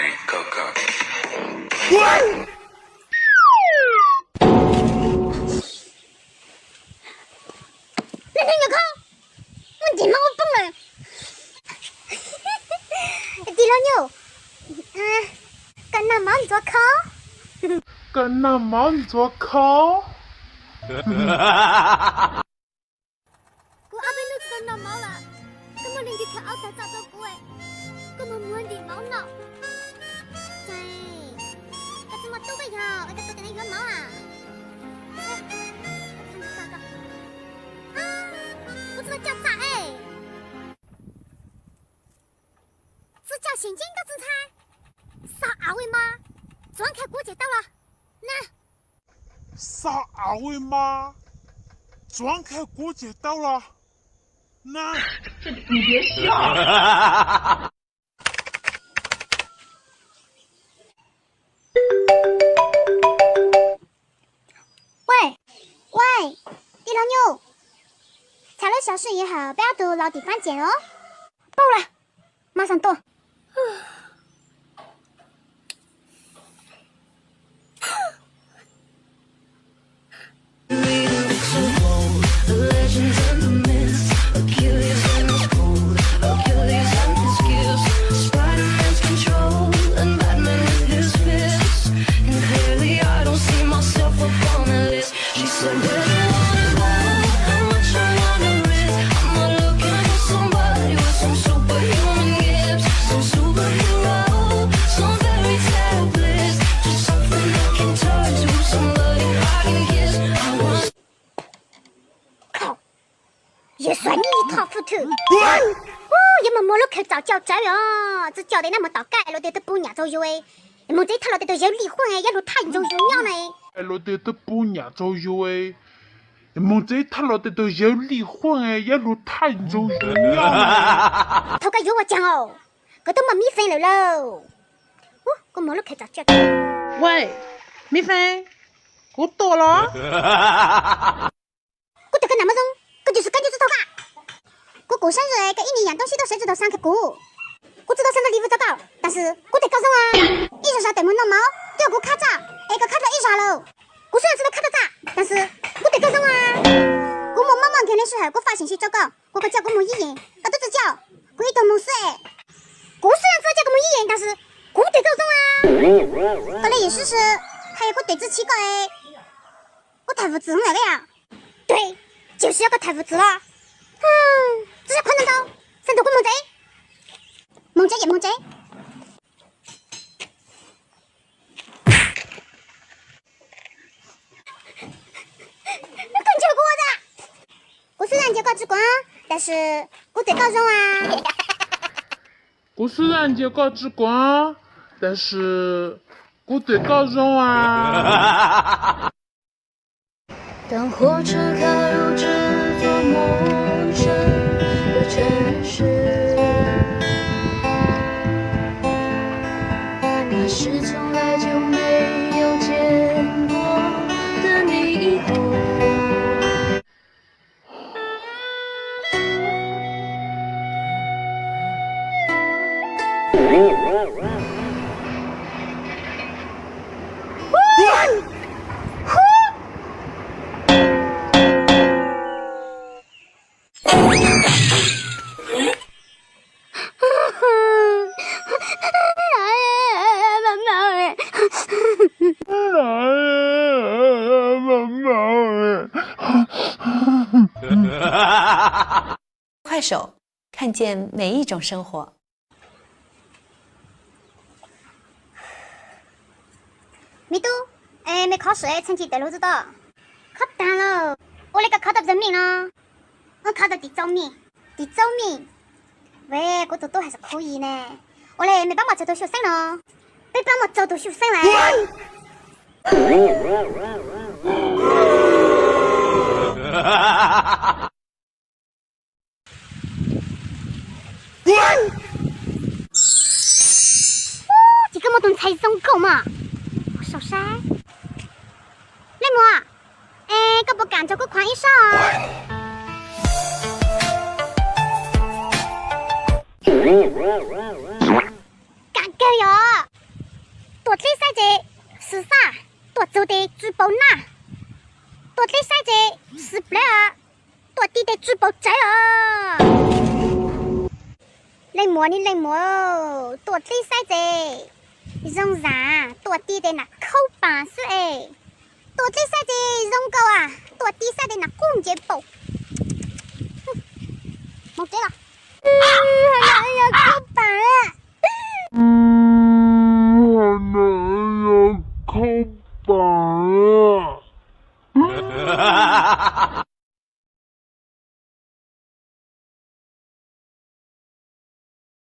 Leej niag nyuam khaub, muaj ntsis mob ua poob lawm. Tij laug Nyuj, koj noj mov ntxuav kho. Koj noj mov ntxuav kho. Kuv ob peb hnub tsis tau noj mov lawm, koj muaj leej twg khaws aub tawv txaum rau kuv, koj mus muag ntim mov noj. Koj tsis muaj tub koj yog ua cas tus tseem yuav mov a? Kuv tsis tau coj txam es. Txawj coj xyem ntseeb koj txawj ntshai. Xo au ua mas, txuav nkhaus kuv ces tau los na. Xo au ua mas, txuav nkhaus kuv ces tau los na. 喂，喂， tij laug Nyuj, tshav lub xyoo sij yuav hawm peb ob tug los tim fab ces los. Paub lawm, mas xam tuaj. Yog xav nij thoj fwj thwm, yog mus muag lub khaws txaus coj tsawv os, txawj coj tes naj mus tom kaj luag tej twb pub nyam rau yus, mus tsev thaj los tes tus yawg Lij Huaj yab lug thaj ntsoog yus nyob na. Luag tej twb pub nyam rau yus, mus tsev thaj los tes tus yawg Lij Huaj yab lug thaj ntsoog yus nyob. Thaum koj yuav ua caag os, koj twb muaj Mib Feeb lawm lauj. Kuv muag lub khaws txaus coj. Ua, Mib Feeb, kuv tuaj los. Kuv tes koj nam muab zoo, koj tsis sib kab ncuj txuj tau koj. Kuv kuv sab ze koj ib niag yam toob sib tau sawv tsis tau xaa kag kuv. Kuv tsis tau xaa nrog li vwj tau koj, tab sis kuv tes koj zoo a. Ib zag zag tes mus noj mov twb yog kuv khab txaj, es koj khab rau ib zag lawm. Kuv sib tsis tau khab tau txaj, tab sis kuv tes koj zoo a. Kuv muaj mob muaj nkeeg li sij hawm kuv faj seem sij rau koj, kuv koj coj kuv mus yib yeem koj twb tsis coj, kuv ib tug mus xwb. Kuv sib tsis tau coj kuv mus yib yeem tab sis kuv tes koj zoo a. Koj li yim sib sib, haj yog kuv tes tsis chim koj, kuv tham vwm txwv lawm a. Dua, tsis yog koj tham vwm txwv los. Tsis yog qhov ntau ntau, xav nrog kuv mus tsev. Mus tsev ces mus tsev. Koj ntseeg kuv ua cas? Kuv xub zaj ntseeg koj tsis kuav, tab sis kuv tes koj zoo a. Kuv xub zaj ntseeg koj tsis kuav, tab sis kuv tes koj zoo a. 当火车开入这座陌生的城市，那是从来就没有见过的霓虹。 快手，看见每一种生活。 Me tub, es me khov sawv txheej tsis tawm lug txug tod. Khov tag lawm. Ua li koj khov tau pes tsawg mij no? Wb khov tau tim tsau mij. Tim tsau mij? Ve, kuv tus tub hais xav khuv yim ne. Ua li mej pab muaj txug tug xyuj xeeb no, peb pab muaj txug tug xyuj xeeb lawm. Ces koj muaj tus ntxhais zoo nkaus mas. Sau saib. Leej muam, es koj puas kam nrog kuv khuam ib sab? Kam kawg yom. Dleb saib ces xwm xaj, tuam txug tes tsw paus naj. Tuam dleb saib ces xwm plev, tuam ti tes tsw paus tsawv os. Leej muam ne leej muam, tuam dleb saib ces zoo zam, tuam ti tes nam khaub paas xwb es. Tuam dleb saib ces zoo nkaus as, tuam ti saib tes nam qub ncev paus. Mus tsev los. Khaub paas.